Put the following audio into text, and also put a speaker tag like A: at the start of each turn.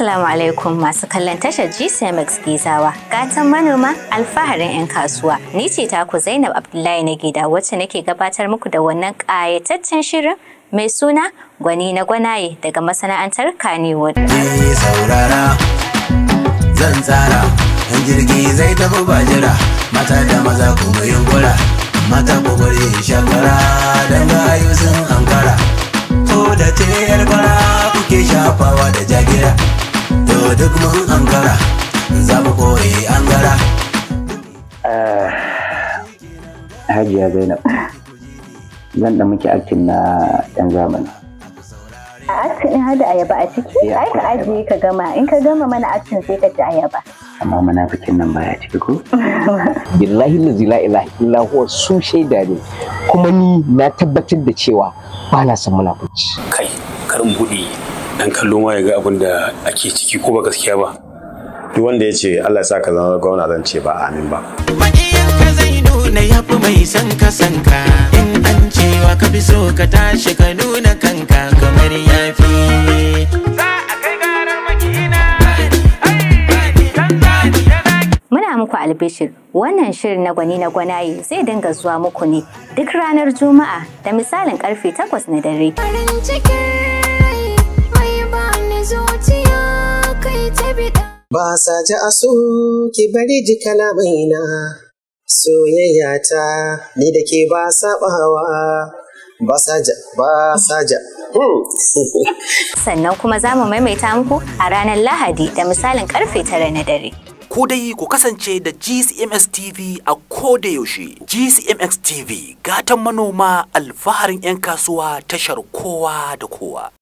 A: Assalamu alaikum masu kallon tashar GCMX Gizawa, gatan manoma alfaharin 'yan kasuwa. Ni ce taku Zainab Abdullahi na gida wacce nake gabatar muku da wannan ƙayataccen shirin mai suna Gwani na Gwanaye daga masana'antar Kannywood.
B: Saurara, zan tsara, in jirgi zai tafi ba jira, mata da maza kuma yunkura, mata ku bari shakara, dan gayu sun ankara. Ko da tiyar fara kuke shafawa da jagira, to duk mun ankara, za mu koyi angara.
C: Hajiya Zainab, zan da muke acting na 'yan zamani.
A: A acting ɗin hada ayaba a ciki?
C: Eh,
A: Ai ka
C: akwai ayaba.
A: ajiye ka gama, in ka gama mana acting sai ka ci ayaba.
C: Amma munafikin nan baya ciki ko?
D: Billahi lazi la ilaha illa huwa, su shaida ne, kuma ni na tabbatar da cewa ba na son munafuci.
E: Kai, karin buɗe dan kallo ma ya ga abin da ake ciki, ko ba gaskiya ba?
F: Duk wanda ya ce Allah ya sa ka zama gwamna, zan ce ba amin ba.
G: Maƙiyanka zai nuna ya fi mai son ka san ka. In an cewa ka fi so ka tashi ka nuna kanka kamar yafi.
A: Muna muku albishir, wannan shirin na Gwani na Gwanaye zai dinga zuwa muku ne duk ranar Juma'a da misalin karfe 8 na dare.
H: Farin cikin rai mai bani zuciya kai ta biɗa.
I: Ba sa ji a so ki bari ji kalamaina, soyayya ta ni da ke ba sabawa, ba sa ja ba sa ja.
A: Sannan kuma za mu maimaita muku a ranar Lahadi da misalin karfe 9 na dare.
J: Ku dai ku kasance da GCMS TV a koda yaushe. GCMX TV, gatan manoma alfaharin 'yan kasuwa, tashar kowa da kowa.